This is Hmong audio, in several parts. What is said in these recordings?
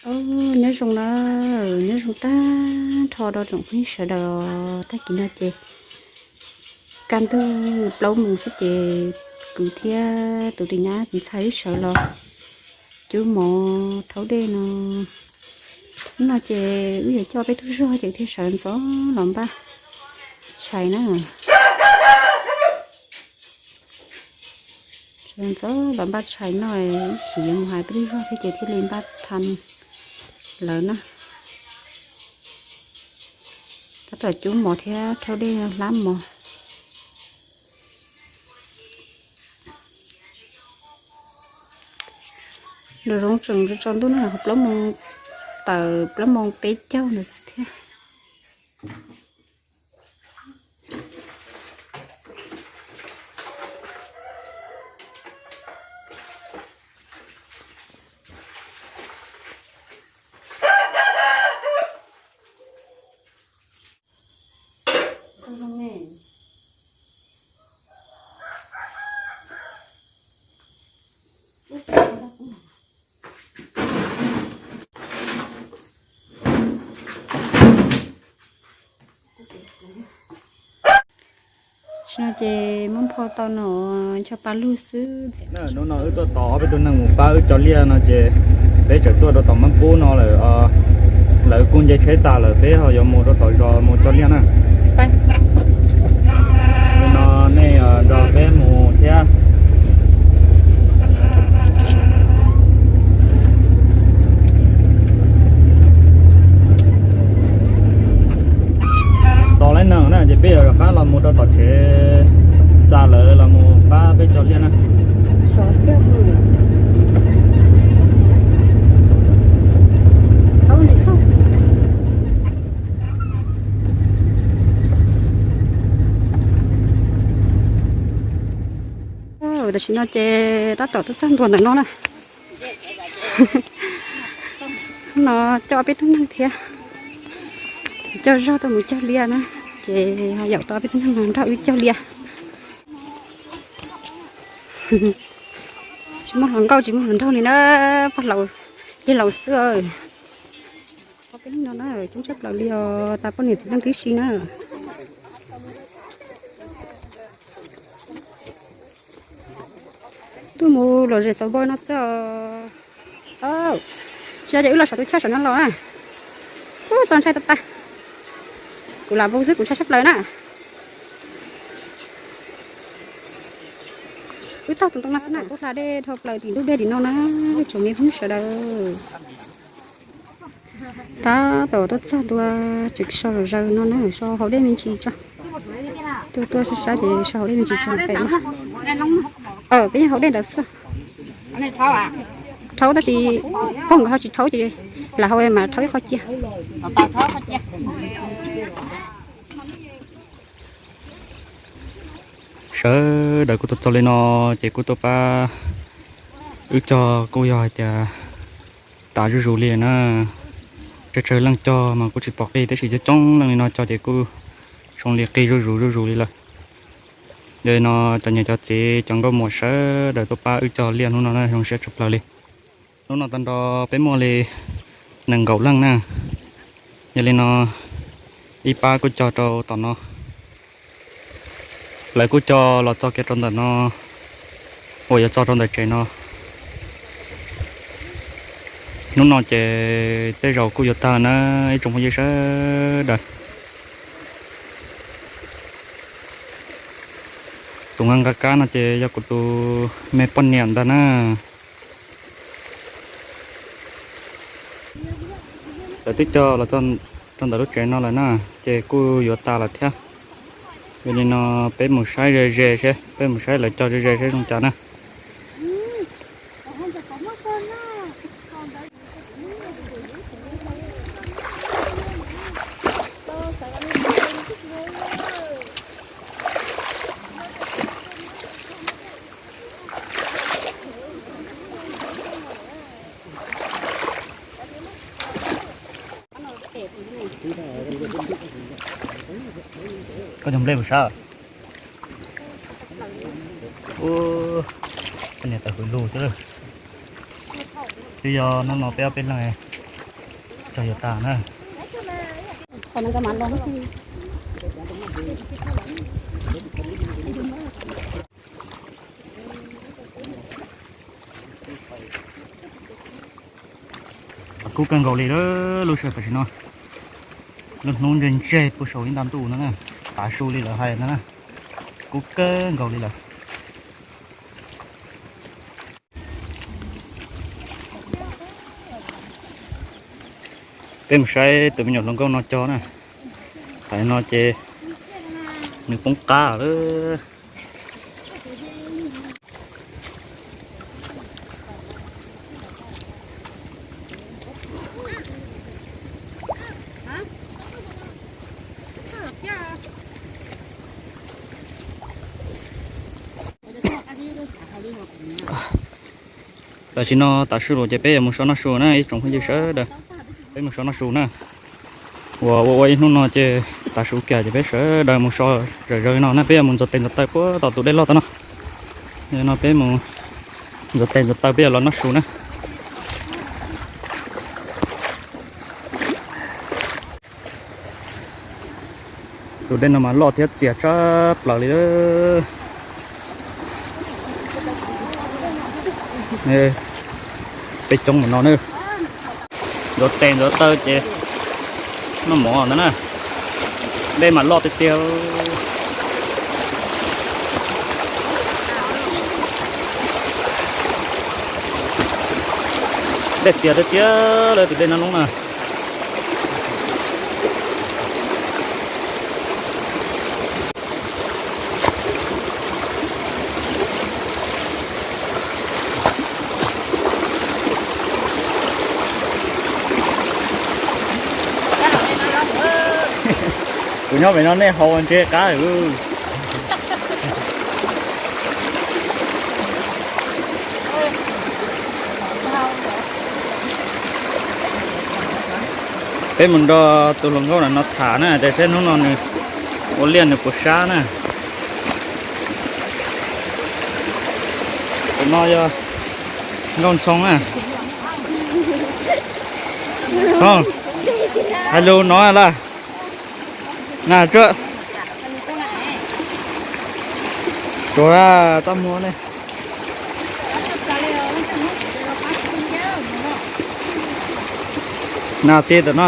Os, nyob zoo na, nyob zoo tag nrho rau tsoom phooj ywg sawv daws. Tag kis no ces kaj ntug plaub moos xwb ces kuv thiab tus ris nyab tus ntxhais wb sawv los cub mov rhaub dej no. Hnub no ces wb yuav coj peb tug zog ces thiaj sawv ntxov los npaj tshais na. Sawv ntxov los npaj tshais no, ib chim yuav mus hais peb tug zog thiab ces thiaj li npaj tha lawv na. Tab tom cub mov thiab rhaub dej hlab mov. Nws zoo tseem tsaus ntuj no, plaub moos tawm plaub moos peb caug ntawd xwb thiab. Tsis no ces muab nphau tau no, ncho pa lug xwb. Hnub no wb tuaj tos ob peb tug neeg mus pab wb cog liaj no ces peb tseem tuaj rau tom Mab Pub no lawm. Lawv kuj nce tsheb tas lawm, peb ho yuav mus rau tom zos mus cog liaj na. Li no nej nrog peb mus thiab. Tos laib neeg na ces peb yuav rov qab los mus rau tom tsev, xa lawv los mus pab peb cog liaj na. Tam sim no ces tab tom tuaj txog ntua ntawm no na. No coj peb tug neeg thiab, coj zog tuaj mus cog liaj na, ces ho yaum tau peb tug neeg no nrog wb cog liaj. Tsis muaj hluas nkauj tsis muaj hluas nraug li na, pog laus, yawg laus xwb. Peb no na coob tshaj plaws li os, tas poj niam txiv neej tib si na. Tuaj mus lom zem xauv npua no xwb os. Tsis yog ces wb los saum tus choj saum no los na. Ub, txaus ntshai tag tag. Kuv lam vau xwb kuv ntshai tshaj plaws na. Wb taug tus ntoo no xwb na, tuaj hla dej dhau plaws tim ntug dej tim no na, tsoom me phooj ywg sawv daws. Tab tom tuaj txog ntua tseem so zom zaws no na, so hauv dej me ntsis tso. Tuaj tuaj saib saib ces so hauv dej me ntsis tso pem na. Peb yeej hauv dej ntawd xwb. Rhaub tab sis pog nkawd ho tsis rhaub ces lam hauv mas rhaub ib qho cia. Sawv daws kuj tuaj txog li no ces kuj tuaj pab wb cog, kuj yog hais tias tas zuj zus li na. Tsawg tsawg leej cog mas kuj tsis pom qij, tab sis coob coob leej li no cog ces kuj zoo li qig zuj zus zuj zus li lawm. Yog li no cov niam cov txiv cov nkauj muam sawv daws tuaj pab wb cog liaj hnub no na, zoo siab tshaj plaws li. Hnub no tag nrho peb muaj li nees nkaum leej na. Yog li no ib pab kuj cog rau tom no, lawv kuj cog los txog kiag rau ntawm no uas yuav txog rau ntawm tsev no. Hnub no ces tej zaum kuj yuav tag na ib tsoom phooj ywg sawv daws. Tus nqa nqa kab no ces yog kuv tus me poj niam ntag na. Lawv twb cog los txog rau ntawm lub tsev no lawm na, ces kuj yuav tas lawm thiab. Yog li no peb mus saib ze ze seb, peb mus saib lawv cog ze ze seb zoo cas na. Koj cog nplej puas sab? Ub, koj niam tawm hws lug xwb. Twb yog hnub no peb ob peb leeg Tso yuav tas na. Kub kawg nkaus li lub sij hawm tam sim no. Lub hnub ntseg ntseg puag saum ib nta ntuj no na, tav su li lawv hais ntag na. Kub kawg nkaus li lawm. Peb mus saib tus me nyuam hluas nkauj no cog na. Tam no ces nws poob qab lawm. Tam sim no tav su lawm ces peb yuav mus so noj su na ib tsoom phooj ywg sawv daws. Peb mus so noj su na. Uas ua ua ib hnub no ces tav su kiag ces peb sawv daws mus so zawm zaws li no na, peb yuav mus ntxuav tes ntxuav taw puag tom tus dej loj tom no. Yog li no peb mus ntxuav tes ntxuav taw peb yuav los noj su na. Tus dej no mas loj thiab txias tshaj plaws li lawm. Peb coob mus no na. Ntxuav tes ntxuav taw ces noj mov ntag na. Dej mas loj tiag tiag. Dej txias tiag tiag lawm tus dej no lub na. Kuv nyob pem no nej haus ntse qab. Peb mus nrog tus hluas nkauj no tham na, ces seb hnub no nws ua liaj nws puas sab na. Tus no yog Nkauj Ntxhoo na. Hais lus no lawm. Na tsuav, tsuav txaj muag ne. Na ti tam no,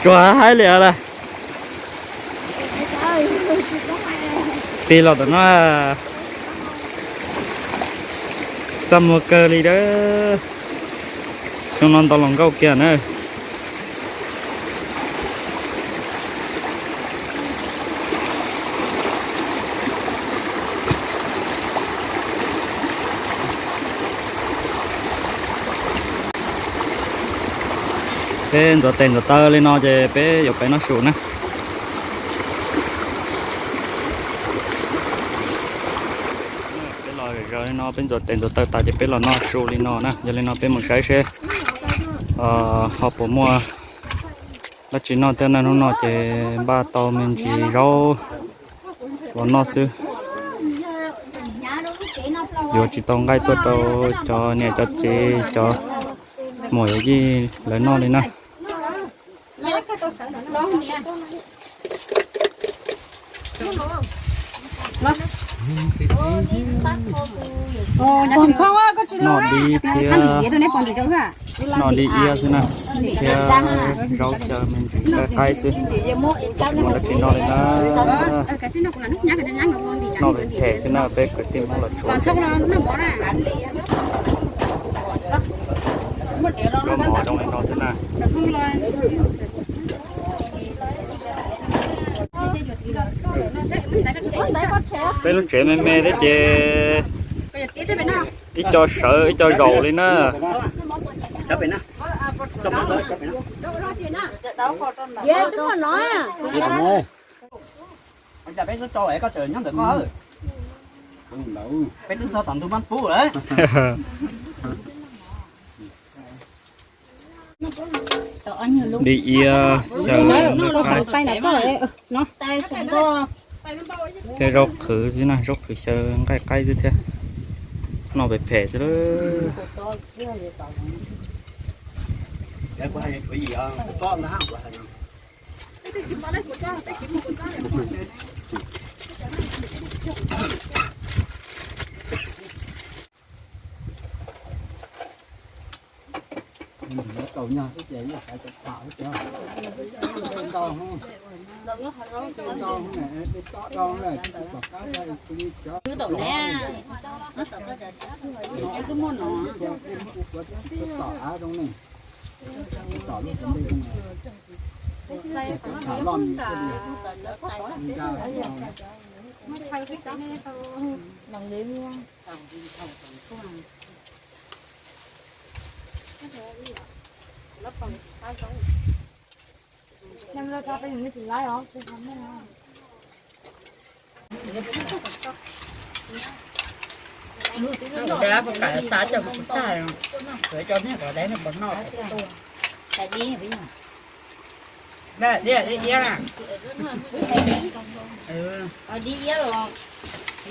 tsuav haib li lawm. Ti los tam no, txaj muag kawg li a. Xyoo no ntau hluas nkauj kiag na. Peb ntxuav tes ntxuav taw li no ces peb yuav pib noj su na. Peb los zom zaws li no, peb ntxuav tes ntxuav taw tas ces peb los noj su li no na. Yog li no peb mus saib seb ho puas muaj dab tsi noj thiab na. Hnub no ces npaj tau me ntsis zaub los noj xwb. Yuav tsis tau nqaij tuaj rau cov niam cov txiv cov muam yawm yij lawv noj li na. Noj dib thiab noj dib iab xwb na, thiab zaub xyaw me ntsis nqaij qaib xwb, tsis muaj dab tsi noj li na. Noj phem phem xwb na, peb kwv tij Hmoob los tsuav. Tsuav mov zoo li no xwb na. Peb lub tsev me me thiab ces ib co sawv ib co zaum li na. Peb twb txog tom ntug Mab Pub lawm. Dib iab xyaw nqaij qaib thiab zaub qhwv xwb na, zaub qhwv xyaw nqaij qaib xwb thiab. Noj phem phem xwb lawm. Ua dab pov kam xav coj kuv tag, tsuav cov niag kom dab no pov noj tuaj. Dab dib iab na. Dib iab los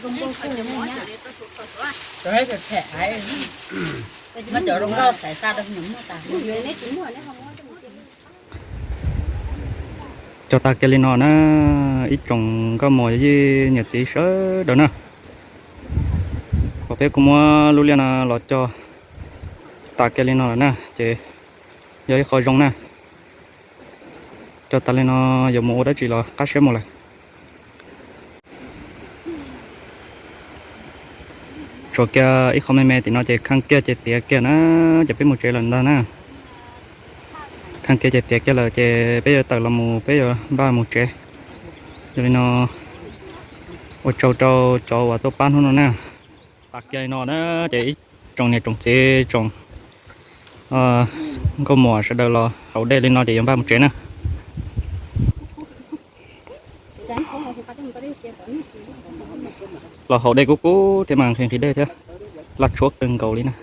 cov them, muab cov zoo nkauj xaiv xa rau nws muag tas. Cog tag kiag li no na, ib tsoom nkauj muam yij niam txiv sawv daws na. Pom peb kuj muab lub liaj no los cog tag kiag li no lawm na, ces yog ib qho zoo na. Cog tag li no yuav mus ua dab tsi los qab siab mus lawm. Tshuav kiag ib qho me me tim no ces khaj kiag ces tiav kiag na, ces peb mus tsev lawm ntag na. Khaj kiag ces tiav kiag lawm ces peb yuav tawm los mus, peb yuav npaj mus tsev. Yog li no, ua tsaug rau cov uas tuaj pab hnub no na. Tag kiag li no na, ces ib tsoom niam tsoom txiv tsoom nkauj muam sawv daws los haus dej li no ces yuav npaj mus tsev na. Los haus dej kub kub thiab mas nqhis nqhis dej thiab, laj tshuab kawg nkaus li na.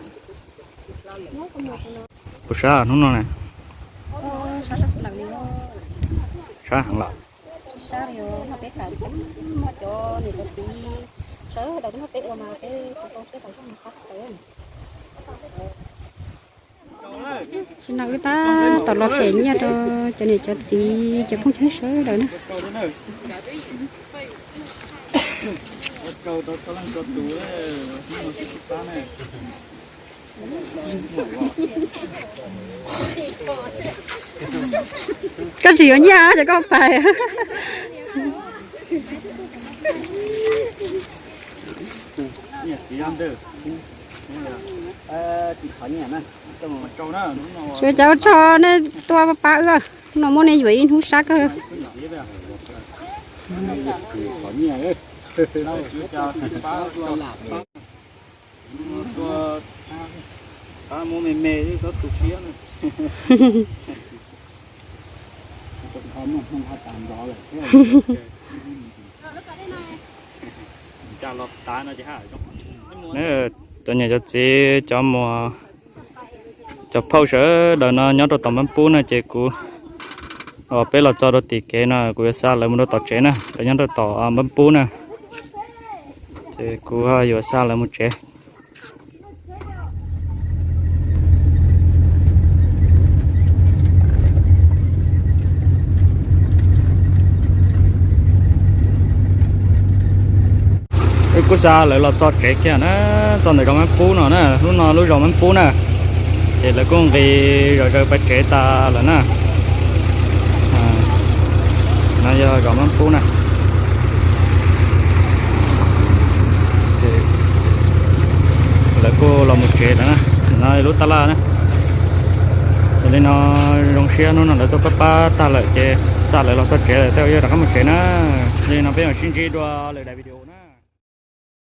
Puas sab hnub no na? Sab heev lawm. Tsis no wb tab tom los them nyiaj rau cov niam cov txiv cov phooj ywg sawv daws na. Koj tsis yuav nyiaj ces koj pais. Sawv daws ua tsaug nej tuaj pab wb, no muab nej yuav ib hnub sab kawg. Cov niam cov txiv cov muam cov phauj sawv daws no nyob rau tom npab pub na ces kuv, peb los txog rau tim kev no kuv yuav xa lawv mus rau tom tsev na, lawv nyob rau tom npab pub na, ces kuv yuav xa lawv mus tsev. Wb kuj xa lawv los txog tsev kiag na, txog ntawm zos Mab Pub no na, lub no lub zos Mab Pub na, ces lawv kuj nqis zom zaws pais tsev tas lawm na. No yog zos Mab Pub na. Lawv kuj los mus tsev lawm na, no lub tab laj na. Yog li no zoo siab hnub no lawv tuaj pab pab tag lawm ces xa lawv los txog tsev lawm, tej zaum yuav rov qab mus tsev na. Yog li no peb mam sib ntsib dua lwm daim video.